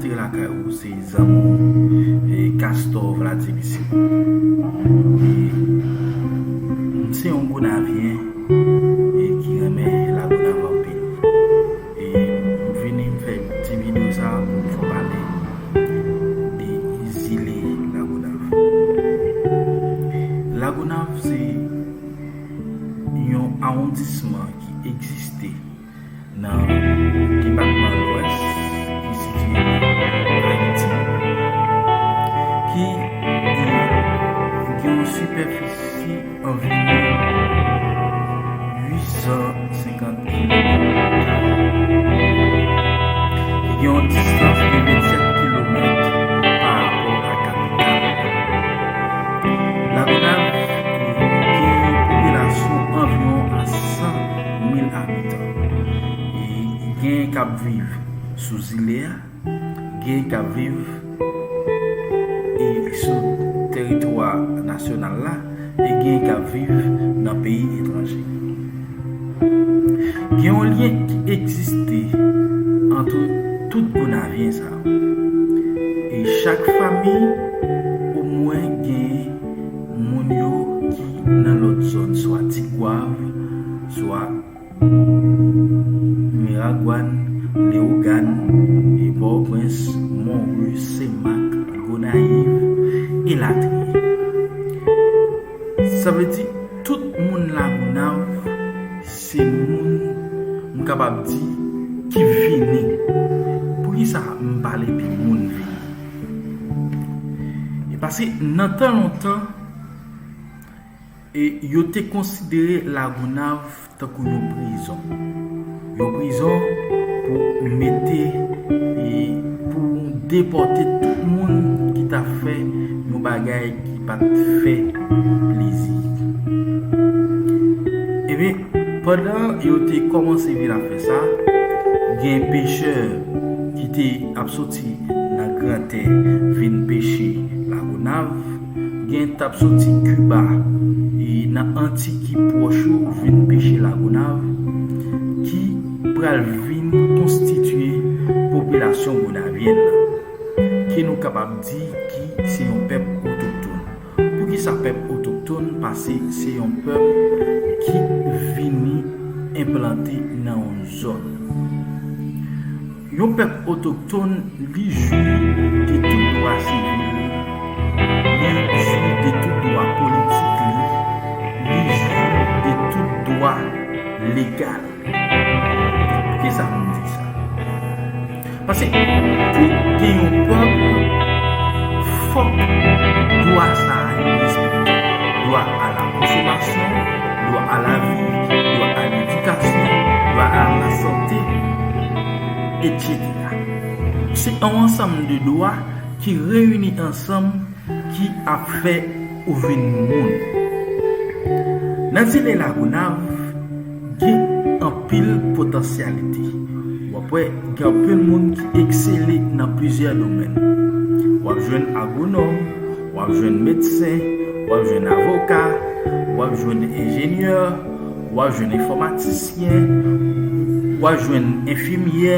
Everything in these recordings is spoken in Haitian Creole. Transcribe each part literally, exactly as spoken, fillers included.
Rantre lakay ou, se zanmi w, e, Castor Vladimir Simon. E, m se yon Gonavyen, e, ki renmen Lagonav anpil. E m vini, m fè ti videyo sa a pou m fè pale de zile Lagonav. Lagonav se yon awondisman ki egziste nan depatman Lwès ki sitiye nan Ayiti, ki gen yon sipèfisi anviwon uit san senkant kilomèt kare. Li gen yon distans de vennsèt kilomèt pa rapò a kapital. Lagonav gen yon popilasyon anviwon a san mil abitan. E gen k ap viv sou zile a, gen k ap viv e sou teritwa nasyonal la, e gen k ap viv nan peyi etranje. Gen yon lyen ki egziste ant tout Gonavyen sa yo. E chak fanmi omwen gen moun yo ki nan lòt zòn, swa Tigwav, swa Miragwàn, Leyogàn, e Pòtoprens, Monri, Senmak, Gonayiv, elatriye. Sa vle di, tout moun Lagonav se moun, m kapab di, ki vini. Poukisa m pale de moun vini? E paske nan tan lontan, e yo te konsidere Lagonav tankou yon prizon. Yon prizon pou mete e pou depòte tout moun ki ta fè yon bagay ki pa t fè plezi. Ebyen, pandan yo te kòmanse vin ap fè sa, gen pechè ki te ap soti nan Grantè vin peche Lagonav, gen t ap soti Kiba e nan Anti ki pwòch yo vin peche Lagonav, ki pral vin konstitye popilasyon gonavyèn nan, ke nou kapab di ki se yon pèp otoktòn. Poukisa pèp otoktòn? Paske se yon pèp ki vini enplante nan yon zòn. Yon pèp otoktòn, li jwi de tout dwa sivil, li jwi de tout dwa politik li, li jwi de tout dwa legal. Poukisa m di sa? Paske pou gen yon pèp, fòk dwa sa a yo respekte. Dwa a la konsomasyon, dwa a lavi, dwa a ledikasyon, dwa a lasante, etsetera. Se yon ansanm de dwa ki reyini ansanm ki ap fè ou vin moun. Nan zile Lagonav, gen anpil potansyalite. W ap wè, gen anpil moun ki eksele nan plizyè domèn. W ap jwenn agwonòm, w ap jwenn medsen, w ap jwenn avoka, w ap jwenn enjenyè, w ap jwenn enfòmatisyen, w ap jwenn enfimyè,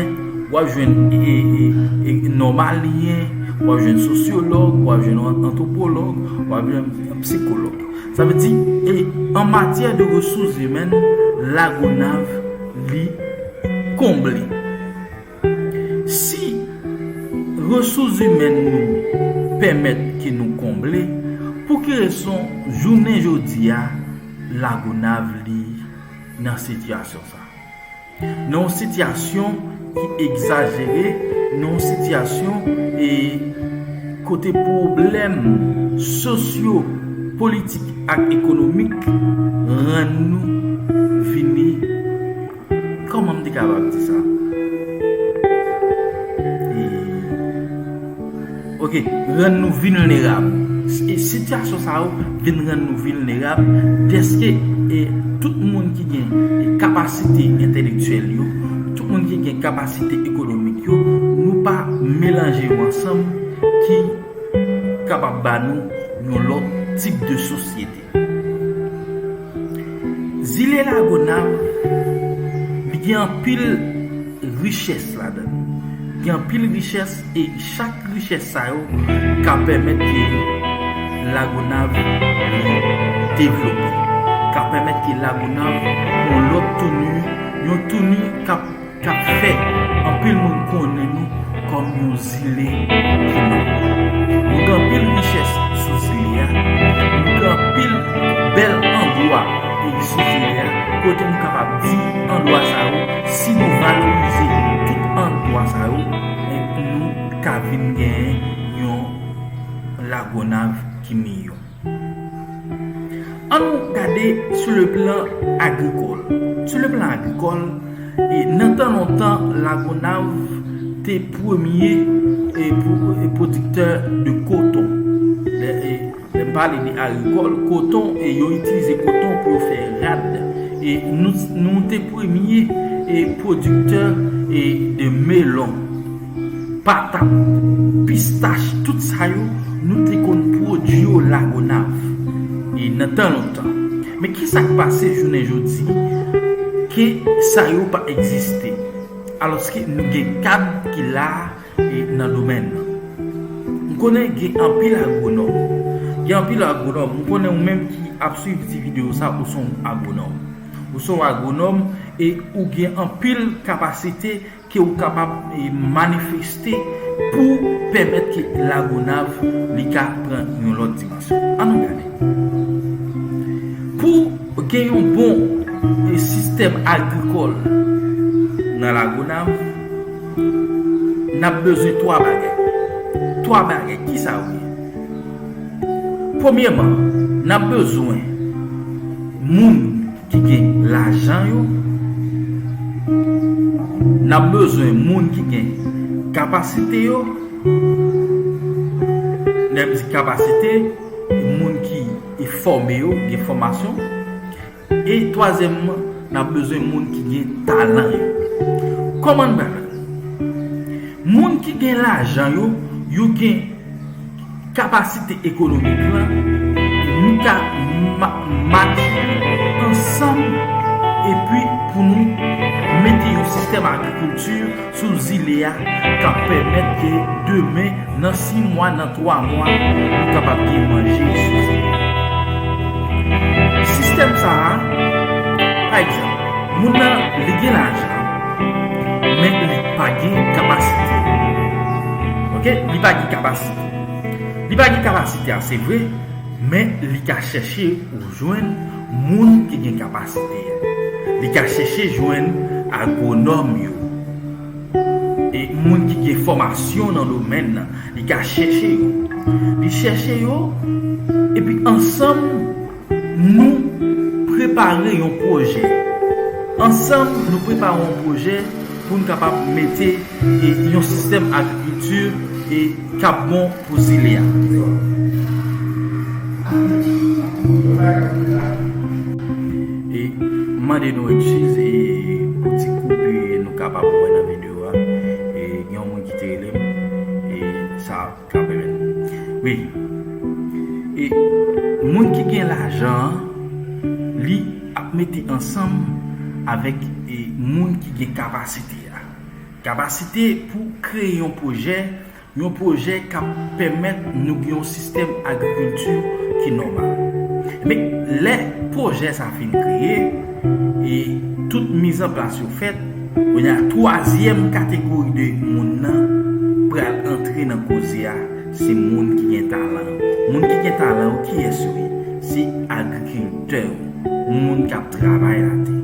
w ap jwenn e, e, e, nòmalyen, w ap jwenn sosyològ, w ap jwenn an-, antwopològ, w ap jwenn sikològ. Sa vle di, e, an matyè de resous imèn, Lagonav, li konble. Si resous imèn nou pèmèt ke nou konble, pou ki rezon jounen jodi a, Lagonav li nan sitiyasyon sa? Nan yon sitiyasyon ki egzajere, nan yon sitiyasyon e kote pwoblèm sosyo, politik ak ekonomik rann nou vini, kòman m te kapab di sa? E, oke, rann nou vilnerab. E sitiyasyon sa yo vin rann nou vilnerab dèske e tout moun ki gen e kapasite entèlektyèl yo, tout moun ki gen kapasite ekonomik yo, nou pa melanje yo ansanm ki kapab ba nou yon lòt tip de sosyete. Zile Lagonav, li gen anpil richès ladan l. Gen anpil richès e chak richès sa yo ka pèmèt ke Lagonav li devlope, ka pèmèt ke Lagonav yon lòt touni, yon touni k ap k ap fè anpil moun konnen nou kòm yon zile ki nòb. Nou gen anpil richès sou zile a, nou gen anpil bèl andwa sou zile a, kote nou kapab di andwa sa yo, si nou valorize tout andwa sa yo, nou ka vin genyen yon Lagonav ki miyò. An nou gade sou le plan agrikòl. Sou le plan agrikòl, e nan tan lontan, Lagonav te premye e pwo-, e pwodiktè de koton. Lè, e, lè m pale de agrikòl, koton, e yo itilize koton pou yo fè rad. E nou, nou te premye e pwodiktè e de melon, patat, pistach, tout sa yo, nou te konn pwodui yo Lagonav. E nan tan lontan. Men ki sa k pase jounen jodi ke sa yo pa egziste? Alòske nou gen kad ki la e nan domèn nan. M konnen gen anpil agwonòm. Gen anpil agwonòm. M konnen ou menm ki ap swiv ti videyo sa, ou se yon agwonòm. Ou se yon agwonòm e ou gen anpil kapasite ke ou kapab, e, manifeste pou pèmèt ke Lagonav li ka pran yon lòt dimansyon. An nou gade. Pou gen yon bon, e, sistèm agrikòl nan Lagonav, n ap bezwen twa bagay. Twa bagay, ki sa yo ye? Premyèman, n ap bezwen moun ki gen lajan yo. N ap bezwen moun ki gen kapasite yo. Lè m di kapasite, moun ki fòme yo, gen fòmasyon. E twazyèmman, n ap bezwen moun ki gen talan yo. Kòman n bagay? Moun ki gen lajan yo, yo gen kapasite ekonomik lan, nou ka ma-, match ansanm, epi pou nou mete yon sistèm agrikilti sou zile a k ap pèmèt ke demen, nan sis mwa, nan twa mwa, nou kapab gen manje sou zile a. Sistèm sa a, pa egzanp, moun nan, li gen lajan, men li pa gen kapasite. Oke? Li pa gen kapasite. Li pa gen kapasite a, se vre, men li ka chèche ou jwenn moun ki gen kapasite a. Li ka chèche jwenn agwonòm yo. E moun ki gen fòmasyon nan domèn nan, li ka chèche yo. Li chèche yo, epi ansanm, nou prepare yon pwojè. Ansanm, nou prepare yon pwojè pou n kapab mete, e, yon sistèm agrikilti, e, k ap bon pou zile a. E, m mande nou eskiz, e, pou ti koupe nou kapab wè nan videyo a. E, gen yon moun ki te rele m, e, sa ka pèmèt nou. Wi. E moun ki gen lajan an, li ap mete ansanm avèk, e, moun ki gen kapasite a. Kapasite pou kreye yon pwojè, yon pwojè k ap pèmèt nou gen yon sistèm agrikilti ki nòmal. Men, lè pwojè sa fin kreye, e tout mizanplas yo fèt, kounye a, twazyèm kategori de moun nan pral antre nan koze a, se moun ki gen talan yo. Moun ki gen talan yo, kiyès yo ye? Se agrikiltè yo, moun k ap travay latè.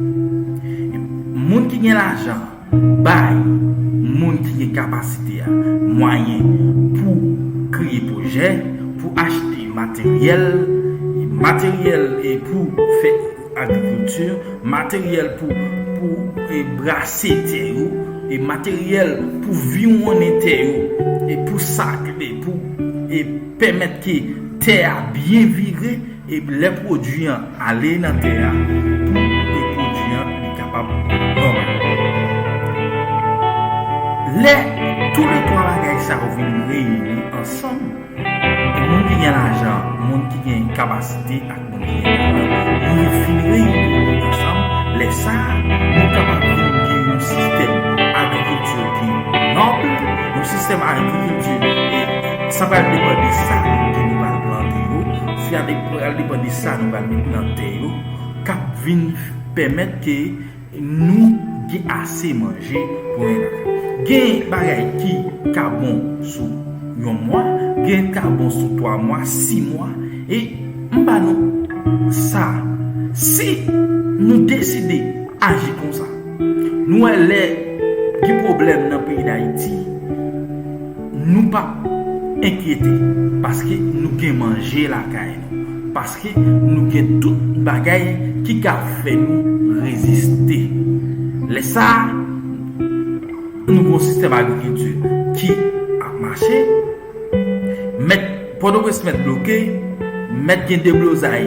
Moun ki gen lajan, bay moun ki gen kapasite a mwayen pou kreye pwojè, pou achte materyèl, materyèl, e, pou fè agrikilti, materyèl pou, pou, e, brase tè yo, e, materyèl pou viwonnen tè yo, e, pou sakle, pou, e, pèmèt ke tè a byen vire, e lè pwodui an ale nan tè a, pou, e, pwodui an li kapab nòmal. Lè toulètwa bagay sa yo vin reyini ansanm, e moun ki gen lajan, moun ki gen kapasite ak moun ki gen talan, yo fin reyini ansanm, lè sa a, nou kapab vin gen yon sistèm agrikilti ki nòb, agrikilti, e sa pral depann de sa ke nou pral plante yo, sa pral depann de sa nou pral met nan tè yo, k ap vin pèmèt ke nou gen ase manje pou yon lakay. Gen bagay ki ka bon sou yon mwa, gen ka bon sou twa mwa, sis mwa, e m ba nou sa. Si nou deside aji konsa, nou wè lè gen pwoblèm nan peyi Dayiti, nou p ap enkyete, paske nou gen manje lakay nou, paske nou gen tout bagay ki ka fè nou reziste. Lè sa a, nou gen yon sistèm agrikilti ki ap mache, mèt, Pòtoprens mèt bloke, mèt gen deblozay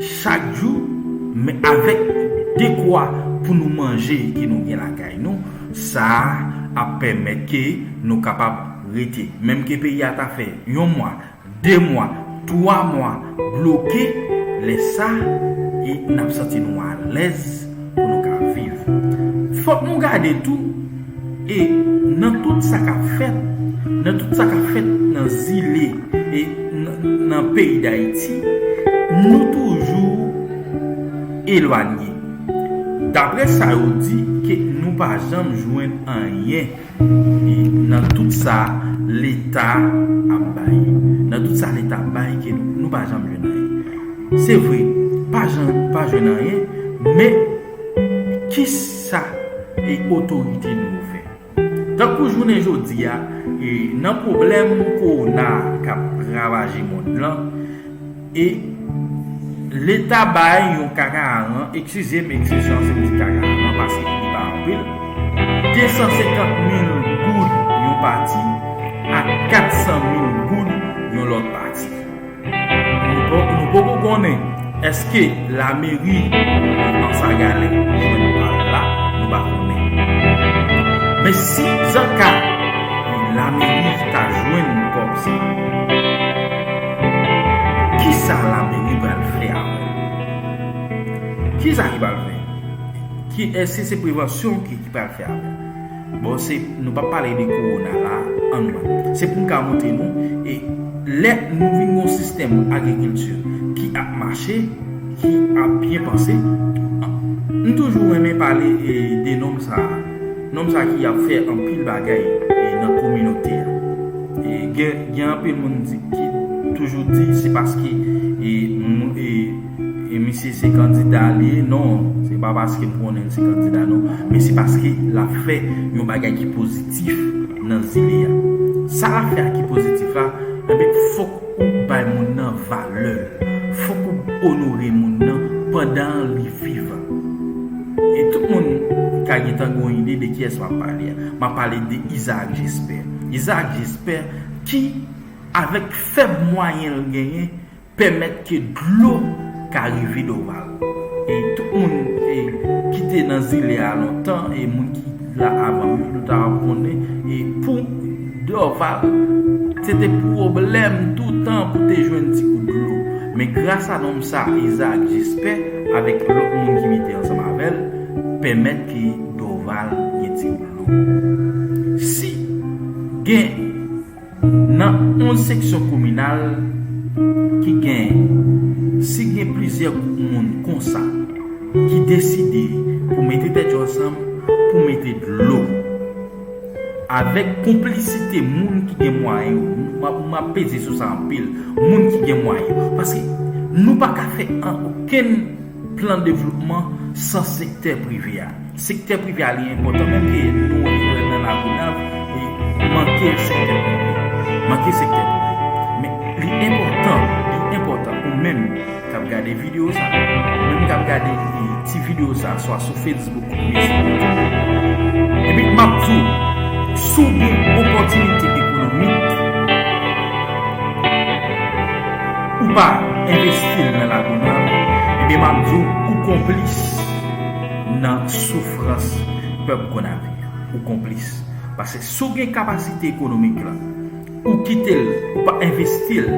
chak jou, men avèk dekwa pou nou manje ke nou gen lakay nou, sa a ap pèmèt ke nou kapab rete. Menm ke peyi a ta fè yon mwa, de mwa, twa mwa bloke, lè sa, e n ap santi nou alèz pou nou ka viv. Fòk nou gade tou, e nan tout sa k ap fèt, nan tout sa k ap fèt nan zile, e nan, nan peyi Dayiti, nou toujou elwanye. Daprè sa yo di, ke nou pa janm jwenn anyen, e nan tout sa Leta ap bay. Nan tout sa Leta ap bay, ke nou, nou pa janm jwenn anyen. Se vre, pa janm, pa jwenn anyen, men kisa e otorite nou yo fè? Tankou jounen jodi a, e nan pwoblèm kowona k ap ravaje mond lan, e Leta bay yon kaka aran, eskize m ekspresyon an, se m di kaka aran paske li pa anpil, de san senkant mil goud yon pati ak kat san mil goud yon lòt pati. Nou po-, nou poko konnen èske lameri Anse à Galets jwenn pa l la, nou pa konnen. Men si zanka lameri ta jwenn kòb sa, kisa lameri pral fè avè l? Kisa ki pral fè? Ki, èske se prevansyon ki, ki pral fè avè l? Bon, se, nou p ap pale de kowona la, ann wè. Se pou m ka montre nou, e lè nou vin yon sistèm agrikilti ki ap mache, ki ap byen panse, m toujou renmen pale, e, de nonm sa a. Nonm sa a ki ap fè anpil bagay, e, nan kominote a. E, gen, gen anpil moun di, ki toujou di se paske, e, moun, e, e misye se kandida li ye, non, se pa paske m konnen l se kandida, non, men se paske l ap fè yon bagay ki pozitif nan zile a. Sa l ap fè a ki pozitif la, enben, fòk ou bay moun nan valè l. Fòk ou onore moun nan pandan li vivan. E tout moun ka gentan gen yon ide de kiyès m ap pale a. M ap pale de Isaac Jesper. Isaac Jesper ki, avèk fèb mwayen l genyen, pèmèt ke dlo ka rive Dòval. E tout moun, e, ki te nan zile a lontan, e moun ki la avan m yo, nou ta ap konnen, e pou Dòval, se te pwoblèm toutan pou te jwenn ti kout dlo. Men gras a nonm sa, Isaac Jesper, avèk lòt moun ki mete ansanm avè l, pèmèt ke Dòval gen ti kout dlo. Si gen nan yon seksyon kominal ki gen, si gen plizyè gwoup moun konsa ki deside pou mete tèt yo ansanm pou mete dlo, avèk konplisite moun ki gen mwayen yo, m ap, m ap peze sou sa anpil, moun ki gen mwayen yo. Paske nou pa ka fè an, okenn plan devlopman san sektè prive a. Sektè prive a li enpòtan, menm ke nou nan Lagonav, e manke sektè prive. Manke sektè prive. Men li enpòtan, li enpòtan ou menm k ap gade videyo sa, ou menm k ap gade, e, ti videyo sa, swa sou Facebook oubyen sou YouTube. Epi m ap di w, si w gen opòtinite ekonomik, ou pa envesti l nan Lagonav, ebyen m ap di w, ou konplis nan soufrans pèp Gonayiv. Ou konplis. Paske si w gen kapasite ekonomik la, ou kite l, ou pa envesti l,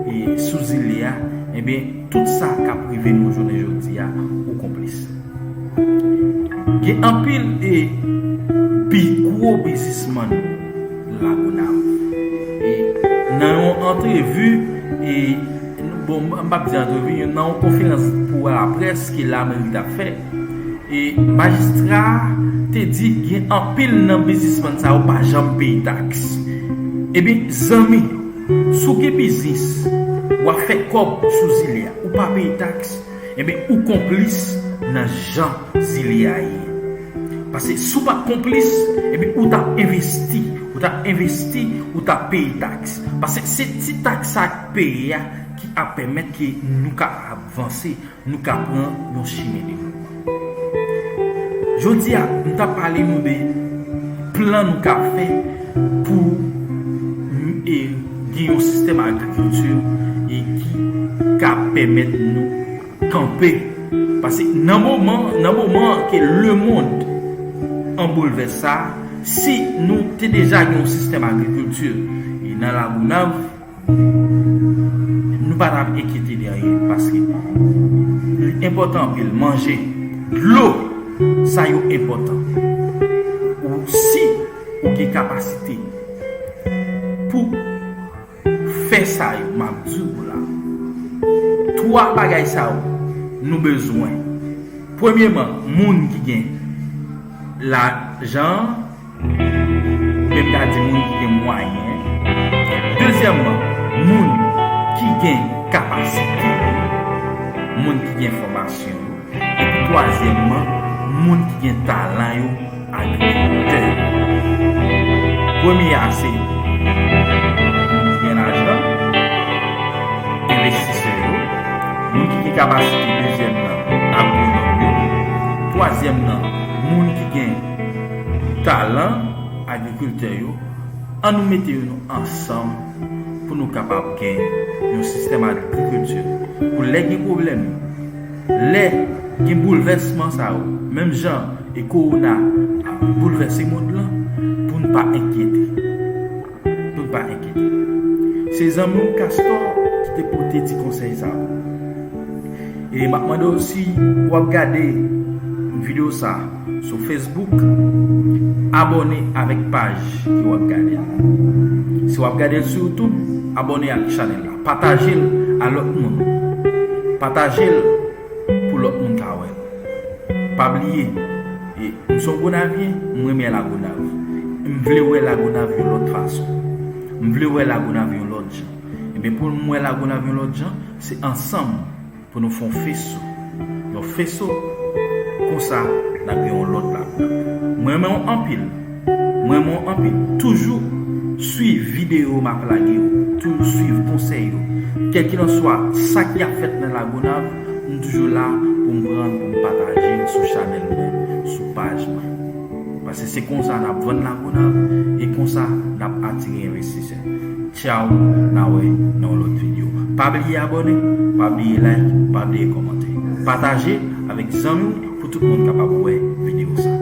e, sou zile a, ebyen, tout sa k ap rive nou jounen jodi a, ou konplis. Gen anpil, e, bi-, gwo biznismann Lagonav. E nan yon antrevi, e, bon, m p ap di antrevi, nan yon konferans pou laprès ke lameri t ap fè, e majistra a te di gen anpil nan biznismann sa yo pa janm peye taks. Ebyen, zanmi, si w gen biznis, w ap fè kòb sou zile a, ou pa peye taks, ebyen, ou konplis nan jan zile a ye. Paske si w pa t konplis, ebyen, ou t ap envesti, ou t ap envesti, ou t ap peye taks. Paske se ti taks sa k peye a ki ap pèmèt ke nou ka avanse, nou ka pran yon chimen devlopman. Jodi a, m t ap pale nou de plan nou ka fè pou, e, gen yon sistèm agrikilti, e, ki ka pèmèt nou kanpe. Paske nan moman, nan moman ke lemonn an boulvès sa, si nou te deja gen yon sistèm agrikilti, e, nan Lagonav, nou pa t ap enkyete de anyen, paske li enpòtan anpil, manje, dlo, sa yo enpòtan. Ou, si ou gen kapasite pou fè sa yo m ap di w la, twa bagay sa yo nou bezwen. Premyeman, moun ki gen lajan, oubyen m ka di moun ki gen mwayen. Dezyèmman, moun ki gen kapasite yo, moun ki gen fòmasyon yo. Epi twazyèmman, moun ki gen talan yo, agrikiltè yo. Premye a se moun ki gen lajan, envestisè yo, moun ki gen kapasite, dezyèm nan, agwonòm yo, twazyèm nan, moun ki gen talan, agrikiltè yo. Ann nou mete nou ansanm pou nou kapab gen yon sistèm agrikilti pou lè gen pwoblèm, lè gen boulvèsman sa yo, menm jan e kowona ap boulvèse mond lan, pou n pa enkyete. Pou n pa enkyete. Se zanmi w Castor ki te pote ti konsèy sa yo. E m ap mande w, si w ap gade videyo sa sou Facebook, abòne avèk paj ke w ap gade a. Si w ap gade l sou YouTube, abòne ak chanèl la. Pataje l a lòt moun. Pataje l pou lòt moun ka wè l. Pa bliye, e, m se yon Gonavyen, m renmen Lagonav. M vle wè Lagonav yon lòt fason. M vle wè Lagonav yon lòt jan. Ebyen, pou m wè Lagonav yon lòt jan, se ansanm pou nou fè yon feso. Yon feso, konsa, n ap gen yon lòt Lagonav. Mwen renmen w anpil. Mwen renmen w anpil. Toujou swiv videyo m ap lage yo. Toujou swiv konsèy yo. Kèlkelanswa sa ki ap fèt nan Lagonav, m toujou la pou m pran l, pou m pataje l sou chanèl mwen, sou paj mwen. Paske se konsa n ap vann Lagonav e konsa n ap atire envestisè. Tchaw, n a wè nan yon lòt videyo. Pa bliye abòne, pa bliye like, pa bliye kòmante. Pataje avèk zanmi w pou tout moun kapab wè videyo sa.